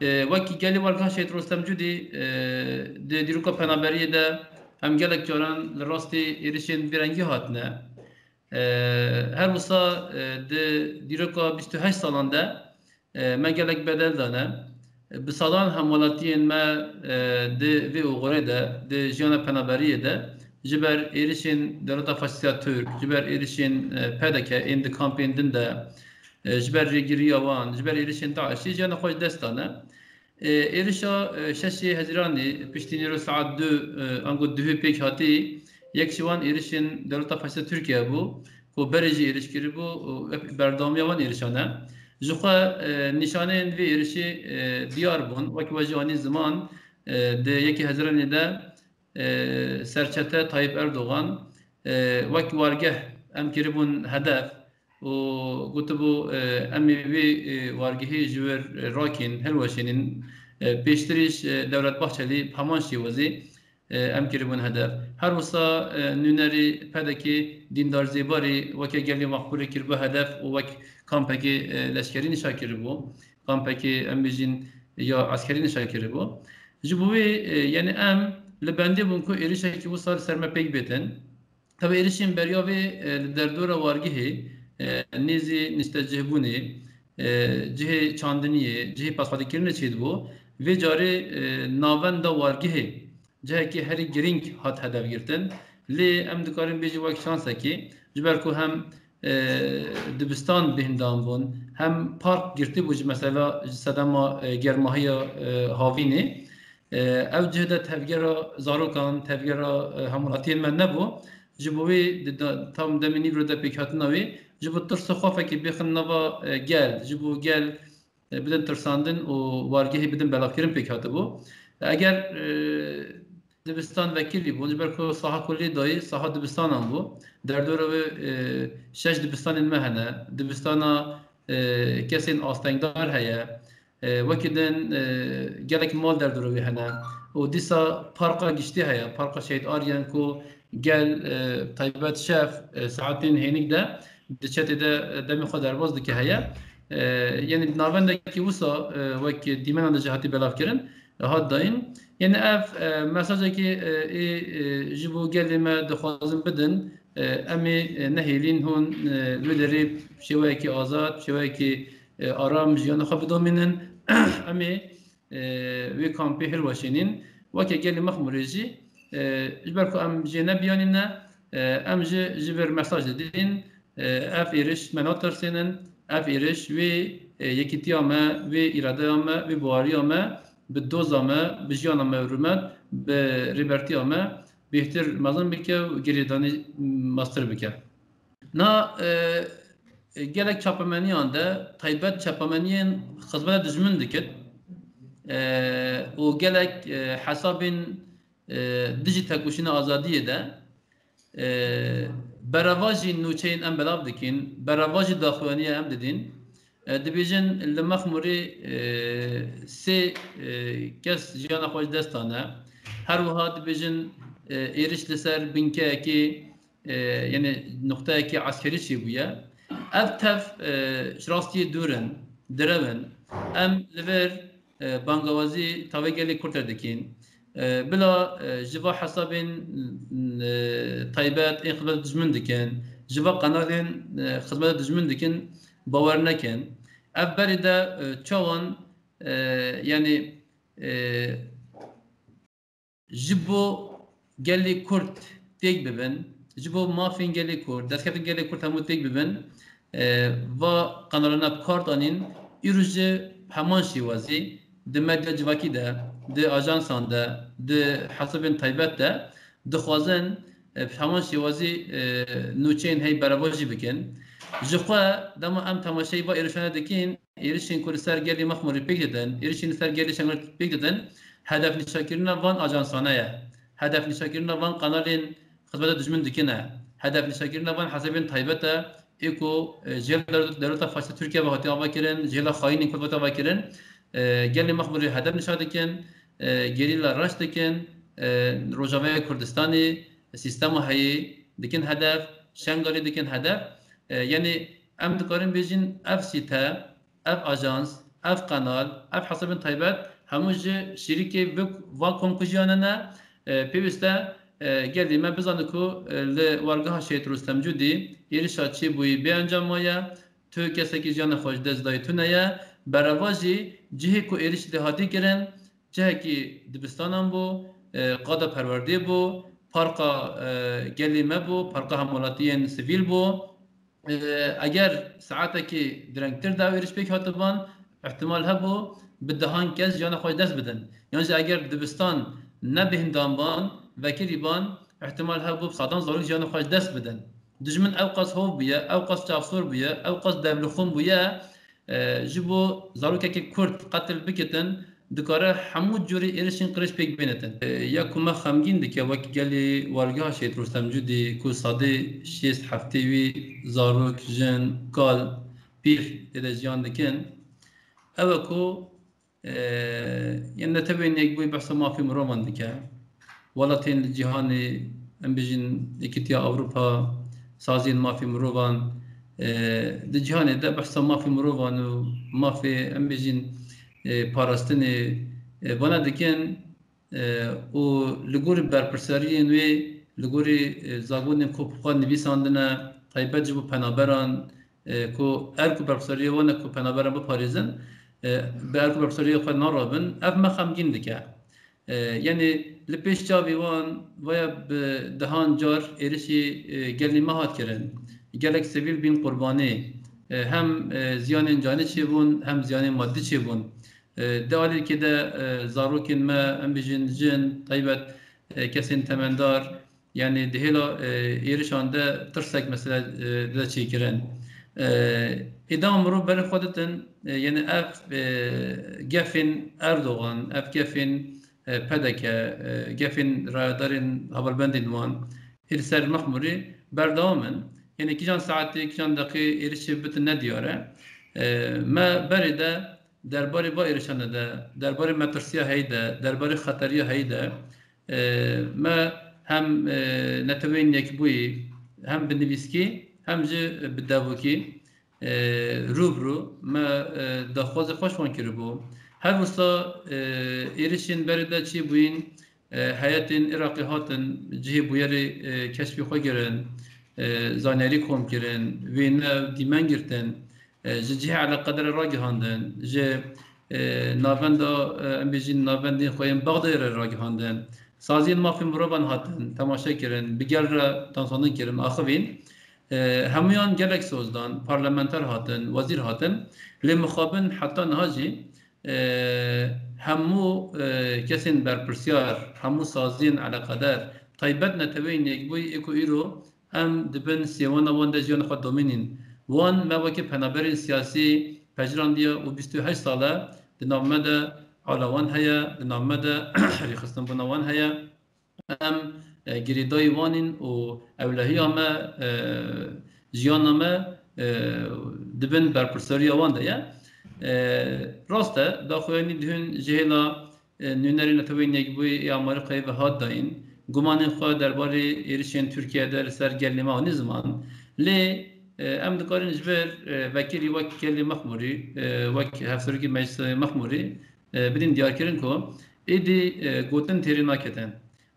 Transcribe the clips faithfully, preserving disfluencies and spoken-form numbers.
E, wekî gelê wargeha Şehîd Rostem Cûdî, e, di dîroka penaberiyê de em gelek caran li rastî êrişên vî rengî hatine. E, her wisa, e, di dîroka bîst û heşt salan de, e, me gelek bedel dane. E, bi sadan hemwelatiyên me, e, di vê oxirê de, di jiyana penaberiyê de, ji ber êrişên dewleta faşîst ya Tirk, ji ber êrişên, e, P D K ên di kampên din de, e, ji ber rêgiriya wan, ji ber êrişên DAIŞ'ê jiyana xwe ji dest dane. E, êrişa, e, şeşê Hezîranê piştî nîro saet du, e, ango duhê pêk hatî, yek ji wan êrişên dewleta faşîst Tirkiye bû, ku berê jî êriş kiribû û berdewamiya wan êrişan e. Ji xwe, e, nîşaneyên vê êrişê, e, diyar bûn. Wek we jî anî ziman, e, di yekê Hezîranê de, e, serçete Tayyip Erdogan, e, wek wargeh em kiribûn hedef û gotibû, e, em ê vê, e, wargehê ji wir rakîn, hilweşînin. E, pêştirî jî, e, Dewlet Bahçelî bi heman şêwazî, e, em kiribûn hedef. Her wisa, e, nûnerî P D K Dîndar Zêbarî weke gelê Mexmûrê kiribû hedef û wek kampekê, e, leşkerî nîşa kiribû. Kampekê, em bêjin, ya eskerî nîşa kiribû. Ji bo wê, e, yani em li bendê bûn ku êrişekî wisa li ser me pêk bêtin. Tabi êrişên beriya vê, e, li derdora wargehê, e, nêzî niştecihbûnê, e, cihê çandiniyê, cihê pasxwedekirinê çêdibû. Vê carê, e, navenda wargehê cihekî herî girîng hat hedef girtin. Lê em dikarin bêjin wek şansekî, ji ber ku hem, e, dibistan bêhndan bûn, hem park girtî bû ji mesela ji sedema, e, germahiya, e, havînê. E, ev cih de tevgera zarokan, tevgera, e, hemwelatiyên me nebû. Ji bo wê di da-, tam demê nîvro de pêkhatina wê, ji bo tirsa xwefekê bêxin nava, e, gel, ji bo gel, e, bidin tirsandin û wargehê bidin belavkirin pêk hatibû. Eger, e, dibistan vekirî bûn, ji ber ku saha ku lê dayî, saha dibistanan bû. Derdora wê, e, şeş dibistanên me hene. Dibistana, e, kesên astengdar heye. E, wekî din, e, gelek mal derdora wê hene. Û dîsa parka giştî heye, parka Şehîd Aryan ku gel, e, taybet şev, e, saetên hênik de diçe tê de, e, demê xwe derbas dike heye. E, yani di navendekî wisa, e, wek dîmenan de jî hatî belavkirin, e, hat dayîn. Yani ev, e, mesajekî, e, ê, e, ji bo gelê me dixwazin bidin, e, em ê, e, nehêlîn hûn, e, wê derê şêweyekî azad, şêweyekî, e, aram jiyana xwe bidomînin. Em ê, e, wê kampê hilweşînin. Weke gelê Mexmûrê jî, e, ji ber ku em jê nebiyanîne, e, em jî ji vir mesaj didin. E, ev êriş me natirsênin. Ev êriş wê, e, yekîtiya me, wê îradeya me, wê baweriya me bi doza me, bi jiyana me rûmet, bi rêbertiya me bêhtir mezin bike û girêdanî mestir bike. Na, e, gelek çapemeniyan de, taybet çapemeniyên xizmeta dijmin dikit, e, û gelek, e, hesabên, e, dijî tekoşîna azadiyê de, e, berevajî nûçeyên em belav dikin, berevajî daxuyaniya em didin. E, dibêjin li Mexmûrê, e, sê, e, kes jiyana xwe ji dest dane. Her wiha dibêjin, e, êriş li ser binkeyekê, e, yani nuqteyekî eskerî çêbûye. Ev tev, e, ji rastiyê dûr in, direw in. Em li vir, e, bangawazî tavê gelê Kurd re dikin. E, bila, e, ji va hesabên, e, taybet ên xizmeta dijmin dikin, ji va qenalên, e, xizmeta dijmin dikin, bawer nekin. Ev berê de, e, çawan, e, yani, e, ji bo gelê Kurd têk bibin, ji bo mafên gelê Kurd, destkeftên gelê Kurd hemû têk bibin, e, va qenalana bi kar danîn, îro ji heman şêwazî di medya civakî de, di ajansan de, di hesabên taybet de dixwazin, e, bi heman şêwazî, e, nûçeyên hey berevajî bikin. Ji xwe dema em temaşeyî va êrişane dikin, êrişên ku li ser gelê Mexmûrê pêk didin, êrişên li ser gelê Şengalê pêk didin, hedefnîşakirina van ajansane ye. Hedefnîşakirina van qenalên xizmeta dijmin dikin e. Hedefnîşakirina van hesabên taybet e, ê ku, e, ji hêla dewleta faşîst Tirkiye ve hatiye avakirin, ji hêla xayînên Kurd ve hatiye avakirin, e, gelê Mexmûrê hedef nîşa dikin, e, gerîla reş dikin, e, Rojavayê Kurdistanê, sîstema heyî dikin hedef, Şengalê dikin hedef. E, yani em dikarin bêjin ev sîte, ev ajans, ev qenal, ev hesabên taybet hemû ji şîrîkê vik van komkujiyan ne. E, pêwîst e, e, gelî me bizane ku, e, li wargeha Şehîd Rostem Cûdî êrişa çêbûyî bê encam maye, tu kesekî jiyana xwe ji dest dayî tune ye. Bereva jî cihê ku êrişî lê hatî kirin, cihekî dibistanan bû, e, qada perwerdê bû, parka, e, gelê me bû, parka hemwelatiyên sivîl bû. E, eger saetekî direngtir de ew êriş pêk hatiban, ihtimal hebû bi dehan kes jiyana xwe ji dest bidin. Yan jî eger dibistan ne bêhndan ban, vekirî ban, ihtimal hebû bi sedan zarok jiyana xwe ji dest bidin. Dijmin ew qas hov bûye, ew qas çavsor bûye, ew qas devlixûn bûye, e, ji bo zarokekî Kurd qetil bikitin, dikare hemû cûrî êrişên qirêj pêk bînitin. E, ya ku me xemgîn dike wek gelî wargeha Şehîd Rostem Cûdî ku sedê şêst heftê wî zarok, jin, kal, pîr tê de jiyan dikin, ew e ku, e, yên Netewên Yekbûyî behsa mafê mirovan dike. Welatên li cîhanê, em bêjin Yekîtiya Ewropa, saziyên mafê mirovan, e, di cîhanê de behsa mafê mirovan û mafê, em bêjin, e, parastinê, e, vana dikin, e, û li gorî berpirsiyariyên wê, li gorî, e, zagonên ku bi xwe nivîsandine, taybet ji bo penaberan, e, ku erk û berpirsiyariyê wan e ku penaberan biparêzin, e, bi erk û berpirsiyariyê xwe narabin, ev me xemgîn dike. E, yanî li pêş çavî wan vaya bi dehan car êrişî, e, gelî me hat kirin. Gelek sivîl bîn qurbanî. E, hem, e, ziyanên canî çêbûn, hem ziyanên madî çêbûn. E, di alîkê de, e, zarokên me, em bêjin jin, taybet, e, kesên temendar, yanî di hêla, e, êrişan de tirsek mesela, e, dide çêkirin. E, îdama mirov berê xwe ditin, e, yanî ev, e, gefên Erdogan, ev gefên, e, P D K, e, gefên rayedarên hevalbendên wan, ê li ser Mexmûrê berdewam in. Yanî kîjan saetê, kîjan deqê êrişê bitin ne diyar e. E, me berê de derbarê va êrişane de, derbarê metirsiya heyî de, derbarê xeteriya heyî de, e, me hem, e, Neteweyên Yekbûyî, hem bi nivîskî, hem jî bi devokî, e, rû bi rû me, e, daxwazê xwe ji wan kiribû. Her wisa, e, êrişên berê de çêbûyîn, e, heyetên Iraqê hatin, cihê bûyerê, e, keşfê xwe kirin, e, zanyarî kom kirin, wêne û dîmen girtin, e, ji cihê eleqedere ragihandin, ji, e, navenda, e, em bêjin navendên xwe yên Bexdayê re ragihandin. Saziyên mafên mirovan hatin, temaşe kirin, bi gel re dansandin kirin, axivîn. E, hemûyan gelek soz dan, parlamenter hatin, wezîr hatin. Lê mixabin heta niha jî, e, hemû, e, kesên berpirsiyar, hemû saziyên eleqeder, taybet Neteweyên Yekbûyî ê ku îro em di bin sêwana wan de jiyana xwe domînîn. Wan me wekî penaberên siyasî pejirandî ye û bîst û heşt sal e di nav me de ala wan heye, di nav me de rêxistinbûna wan heye. Em, e, girêdayî wan in û ewlehiya me, e, jiyana me, e, di bin berpirsiyariya wan de ye. E, rast e, daxuyanî dihûn ji hêla, e, nûnerê Neteweyên Yekbûyî ê Amerîkayê ve hat dayîn. Gumanên xwe derbarê êrişên Tirkiye de li ser gelê me anî ziman. Lê, e, em dikarin ji vir, e, vekirî wek gelê Mexmûrî, e, wek Hevserokê Meclisa Mexmûrî, e, bidin diyarkirin ku êdî, e, gotin têrê naketin.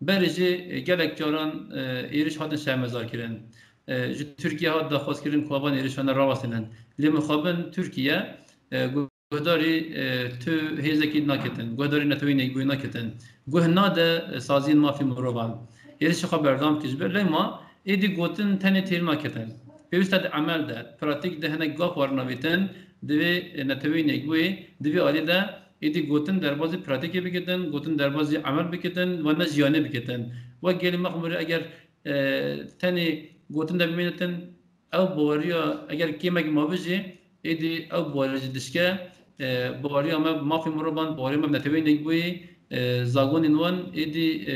Berê jî, e, gelek caran, e, êriş hatin şermezarkirin. E, ji Tirkiye hat daxwazkirin ku van êrişane rawestînin. Lê mixabin Tirkiye, e, guhdarî, e, tu hêzekî naketin, guhdarî Neteweyên Yekbûyî naketin. Guh nade, e, saziyên mafê mirovan. Êrişê xwe berdewam kir ji ber. Lema êdî gotin tenê têr naketin. Pêwîst e di emel de, pratîk de hinek gav were navîtin, divê, e, Neteweyên Yekbûyî, di vê alî de êdî gotin derbazî pratîkê bikitin, gotin derbazî emel bikitin, we ne jiyanê bikitin. Wek gelê Mexmûrê eger, e, tenê gotin de bimînitin, ew baweriya, eger kêmek mabe jî, êdî ew bawerî jî dişke, e, baweriya me bi mafê mirovan, baweriya me bi Neteweyên Yekbûyî, e, zagonên wan êdî, e,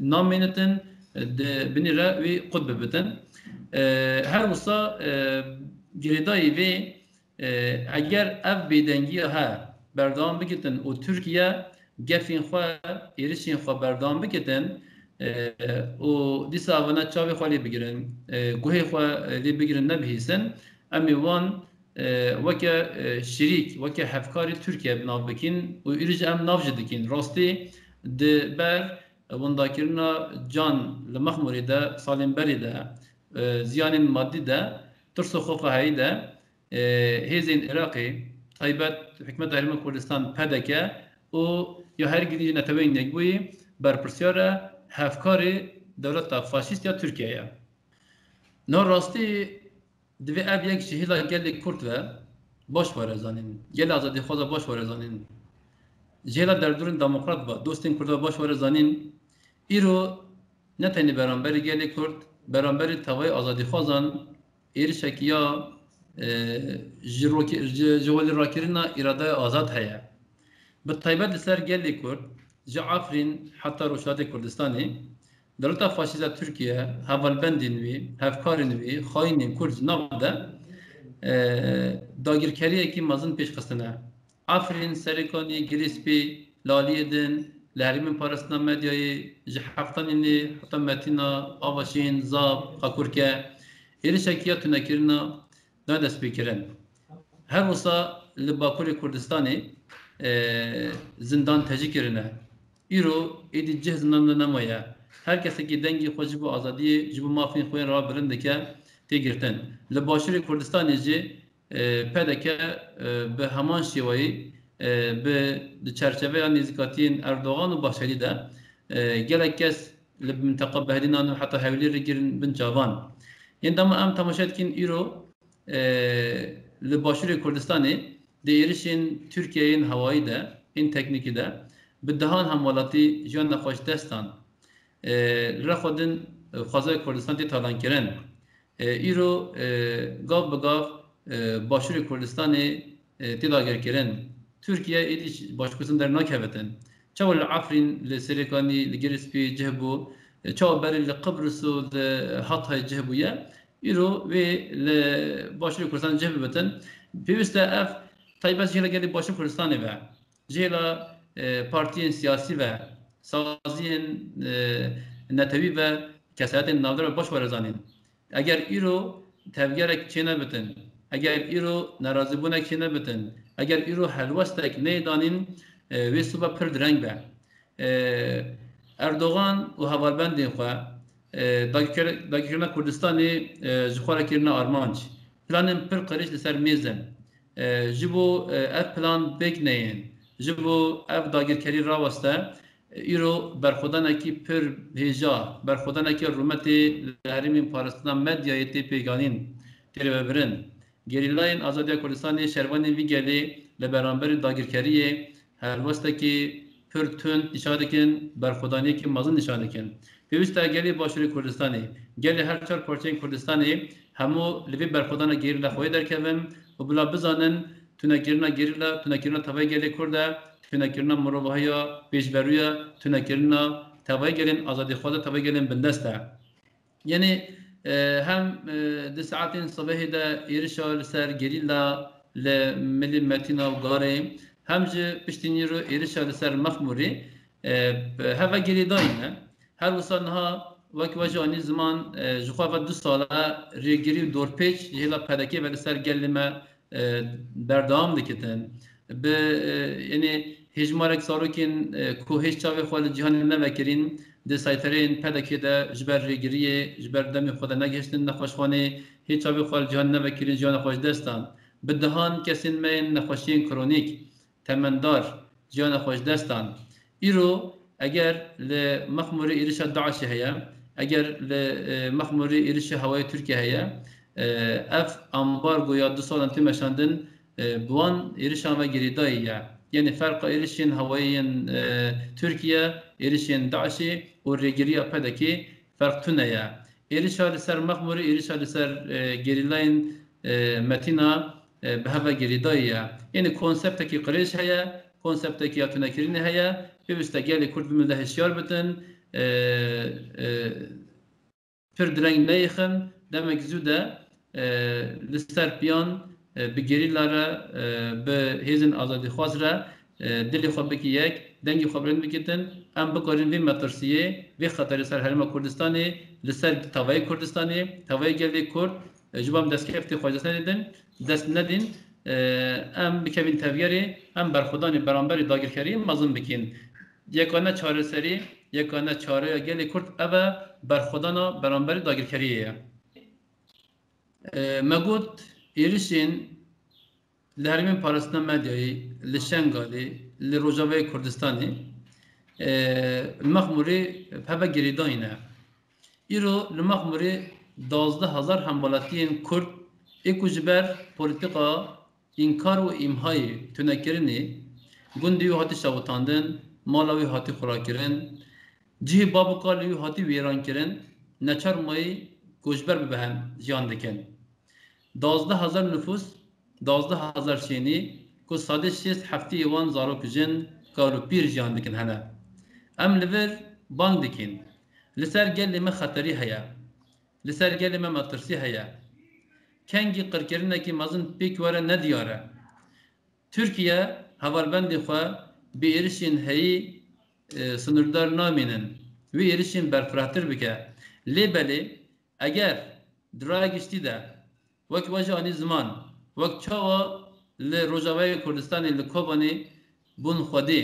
namênitin, e, di binî re wî qut bibitin. E, her wisa, e, girêdayî vê, e, eger ev bêdengiya he berdewam bikitin û Tirkiye gefên xwe, êrişên xwe berdewam bikitin, e, û dîsa evana çavê xwe lê bigirin, e, guhê xwe, e, lê bigirin, nebihîsin, em ê wan, e, weke, e, şirîk, weke hevkarê Tirkiye bi nav bikin û îrî jî em nav jî dikin. Rastî di ber windakirina can li Mexmûrê de, salên berê de, e, ziyanên madî de, tirso xofaheyî de, e, hêzên Iraqê, taybet Hikûmeta Herêma Kurdistan, P D K û ya her gidî neteweyên Yekbûyî berpirsyar e, hevkarê dewleta faşîst ya Tirkiye ye. Niha rastî divê ev yek ji hêla gelê Kurd ve baş were zanîn, gelê azadîxwaza baş were zanîn, ji hêla derdorên demokrat ve dostên Kurd ve baş were zanîn, îro ne tenê beramberî gelê Kurd, beramberî tevayê azadîxwazan êrişekî ya, e, ji rokê-, ji, ji holê rakirina îradeya azad heye. Bi taybet li ser gelê Kurd, ji Efrîn heta Rojhilatê Kurdistanê, dewleta faşîst ya Tirkiye, hevalbendên wî, hevkarên wî, xayînên Kurd ji nav de, e, dagirkeriyekî mezin pêş xistine. Efrîn, Serêkanî, Girê Spî, li aliyê din, li herêmên parastina medyayê, ji Heftanînê heta Metîna, Avaşîn, Zap, Xakurke, êrişekî ya tunekirina da destpêkirin. Her wisa li Bakurê Kurdistanê, e, zindan tecî kirine. Îro êdî cih zindan de nemaye. Her kesekî dengê xwe ji bo azadiyê, ji bo mafên xwe yên rewa bilind dike, tê girtin. Li Başûrê Kurdistanê jî, e, P D K, e, bi heman şêweyî, e, bi, di çerçeveya nêzîkatiyên Erdogan û Başelî de, e, gelek kes li minteqa Behdînan û heta Hewlêrê girin bin çavan. Yên dema em temaşe dikin îro, e, li Başûrê Kurdistanê di êrişên Tirkiyeyê yên hewayî de, yên teknîkî de, bi dehan hemwelatî jiyana xwe ji dest dan. E, li rexwe din, e, xwezayê Kurdistan tê talankirin. E, îro, e, gav bi gav, e, Başûrê Kurdistanê, e, tê dagirkirin. Tirkiye êdî ji Başûrê Kurdistanê dernakevin. Çawa li Efrîn, li Serêkanî, li Girê Spî cih bû, e, çawa berê li Qibris û li Hatay cih bûye, îro wê li Başûrê Kurdistanê cih bibin. Pêwîst e ev taybet ji hêla gelê Başûrê Kurdistanê ve, ji hêla, e, partiyên siyasî ve, saziyên, e, netewî ve, kesayetên navdar ve baş were zanîn. Eger îro tevgerek çênebitin, eger îro nerazîbûnek çênebitin, eger îro helwestek neyê danîn, e, wê sibe pir direng be. E, Erdogan û hevalbendên xwe, e, dagirker-, dagirkirina Kurdistanê, e, ji xwe re kirine armanc. Planên pir qirêj li ser mêz in. E, ji bo, e, ev plan pêk neyên, ji bo ev dagirkerî raweste, îro berxwedanekî pir hêja, berxwedanekî rûmetê li herêmên parastina medyayê tê pêkanîn, tê rêvebirin. Gerîlayên Azadiya Kurdistanê şervanên vî gelê li beramberî dagirkeriyê helwestekî pir tund nîşan dikin, berxwedaniyekî mezin nîşan dikin. Pêwîst e gelê Başûrê Kurdistanê, gelê her çar parçeyên Kurdistanê hemû li vê berxwedana gerîla xwe yê derkevin û bila bizanin tunekirina gerîla, tunekirina tevayê gelê Kurd e, tunekirina mirovahiya pêşberû ye, tunekirina tevayê gelên azadîxwaz e, tevayê gelên bindest e. Yanî, e, hem, e, di saetên sibehê de êrişa li ser gerîla li milê Metîna û Garê, hem jî piştî nîro êrişa li ser Mexmûrê, e, bi heve girêdayî ne. Her wisa niha wek we jî anî ziman, e, ji xwe ve du sal e rêgirî û dorpêç ji hêla P D K ve li ser gelê me, e, berdewam dikitin. Bi, e, yanî hêjmarek zarokên, e, ku hêj çavê xwe li cîhanê nevekirîn, di seytereyên P D K de ji ber rêgiriyê, ji ber demê xwe de negihiştin nexweşxanê, hêj çavê xwe li cîhanê nevekirîn, jiyana xwe ji dest dan. Bi dehan kesên me yên nexweşiyên kronîk, temendar, jiyana xwe ji dest dan. Îro eger li Mexmûrê êrişa DAIŞê heye, eger li, e, Mexmûrê êrişa hewayê Tirkiye heye, e, ev ambargo ya du salan tê meşandin, e, bi wan êrişan ve girêdayî ye. Yanî ferqa êrişên hewayê yên, e, Tirkiye, êrişên DAIŞê û rêgiriya P D K ferq tune ye. Êrişa li ser Mexmûrê, êrişa li ser, e, gerîlayên, e, Metîna, e, bi hev ve girêdayî ye. Yanî konseptekî qirêj heye, konseptekî ya tunekirinê heye. Pêwîst e gelê Kurd bi min de hişyar bitin. E, e, pir direng neyêxin. Demek zû de, e, li ser piyan, e, bi gerîla re, e, bi hêzên azadîxwaz re, e, dilê xwe bikî yek, dengê xwe bilind bikitin, em bikarin vê metirsiyê, vê xeterê ser Herêma Kurdistanê, li ser tavayê Kurdistanê, tavayê gelê Kurd, e, ji bo em destkeftê xwe ji dest nedin, dest nedin, e, em bikevin tevgerê, em berxwedanê beramberî dagirkeriyê mezin bikin. Yekane çareserî, yekane çareya gelê Kurd ev e, berxwedana beramberî dagirkeriyê ye. E, me got, êrişên li herêmên parastina medyayê, li Şengalê, li Rojavayê Kurdistanê, e, li Mexmûrê heve girêdayî ne. Îro li Mexmûrê duwazdeh hezar hemwelatiyên Kurd ê ku ji ber polîtîka înkar û îmhayê tunekirinê gundê wî hatî şewitandin, mala wî hatî xurakirin, cihê bab û kalê wî hatî wêrankirin, neçar mayî koçber bibe hev jiyan dikin. Duwazdeh hezar nifûs, duwazdeh hezar şênî ku sedê şêst heftê yê wan zarok û jin, kal û pîr jiyan dikin hene. Em li vir bang dikin. Li ser gelê me xeterî heye. Li ser gelê me metirsî heye. Kengî qirkirinekî mezin pêk were ne diyar e. Tirkiye hevalbendê xwe bi êrişên heyî, e, sinûrdar namînin. Wê êrişên berfirehtir bike. Lê belê eger di raya giştî de wek we jî anî ziman, wek çawa li Rojavayê Kurdistanê li Kobanê bûn xwedî,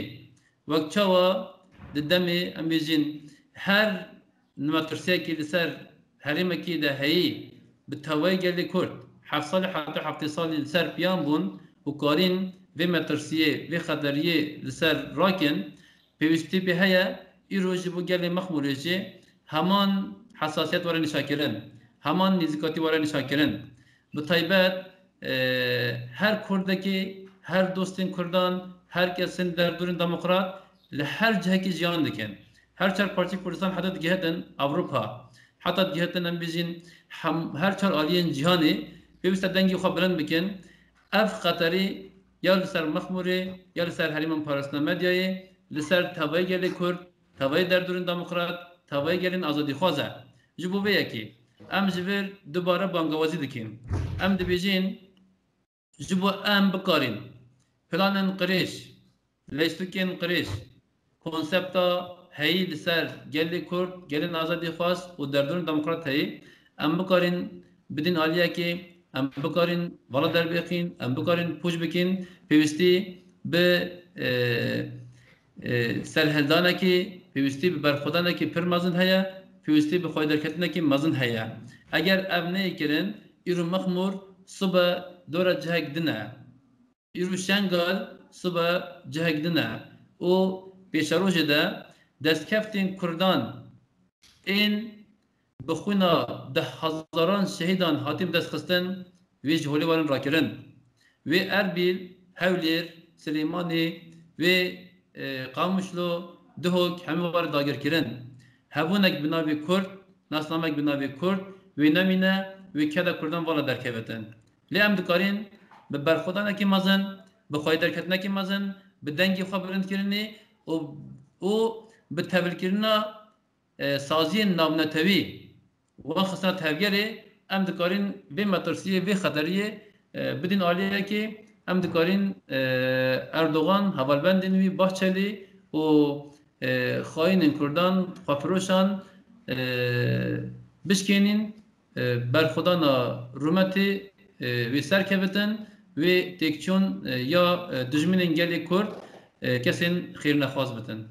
wek çawa di demê em bêjin her metirsiyekî li ser herêmekî de heyî bi tevayê gelê Kurd heft salî heta heftê salî li ser piyan bûn û karîn vê metirsiyê, vê xeteriyê li ser rakin, pêwîstî pê heye, îro ji bo gelê Mexmûrê jî heman hesasiyet were nîşankirin, heman nêzîkatî were nîşankirin. Bi taybet, e, her Kurdekî, her dostên Kurdan, her kesên derdorên demokrat li her cihekî jiyan dikin. Her çar parçeyê Kurdistan heta digihetin Ewropa, heta digihetin em bêjin hem, her çar aliyên cîhanê pêwîst e dengê xwe bilind bikin. Ev xeterî ya li ser Mexmûrê, ya li ser herêmên parastina medyayê, li ser tevayê gelê Kurd, tevayê derdorên demokrat, tevayê gelên azadîxwaz e. Ji bo vê yekê em ji vir dubare bangawazî dikin. Em dibêjin, ji bo em bikarin planên qirêj, leyştokên qirêj, konsepta heyî li ser gelê Kurd, gelên azadîxwaz û derdorên demokrat heyî, em bikarin bidin aliyekê, em bikarin vala derbêxin, em bikarin pûç bikin, pêwîstî bi, e, e, serhildanekî, pêwîstî bi berxwedanekî pir mezin heye, pêwîstî bi xweyderketinekî mezin heye. Eger ev neyê kirin, îro Mexmûr sibe dora cihek din e. Îro Şengal sibe cihek din e û pêşerojê de destkeftên Kurdan ên bi xwîna deh hezaran şehîdan hatî bi dest xistin, wê ji holê werin rakirin. Wê Erbîl, Hewlêr, Silêmanê, wê, e, Qamişlo, Duhok hemî were dagirkirin. Hebûnek bi navê Kurd, nasnamek bi navê Kurd, wê nemîne, wê keda Kurdan vala derkevitin. Lê em dikarin bi berxwedanekî mezin, bi xweyderketinekî mezin, bi dengê xwe bilindkirinê û, û bi tevilkirina, e, saziyên navnetewî wan xistina tevgerê, em dikarin vê metirsiyê, vê xeteriyê, e, bidin aliyekê, em dikarin, e, Erdogan, hevalbendên wî, Bahçelî û, e, xayînên Kurdan, xwefiroşan, e, bişkênîn, e, berxwedana rûmetê, e, wê serkevitin, wê têkçûn, e, ya, e, dijminên gelê Kurd, e, kesên xêrnexwaz bitin.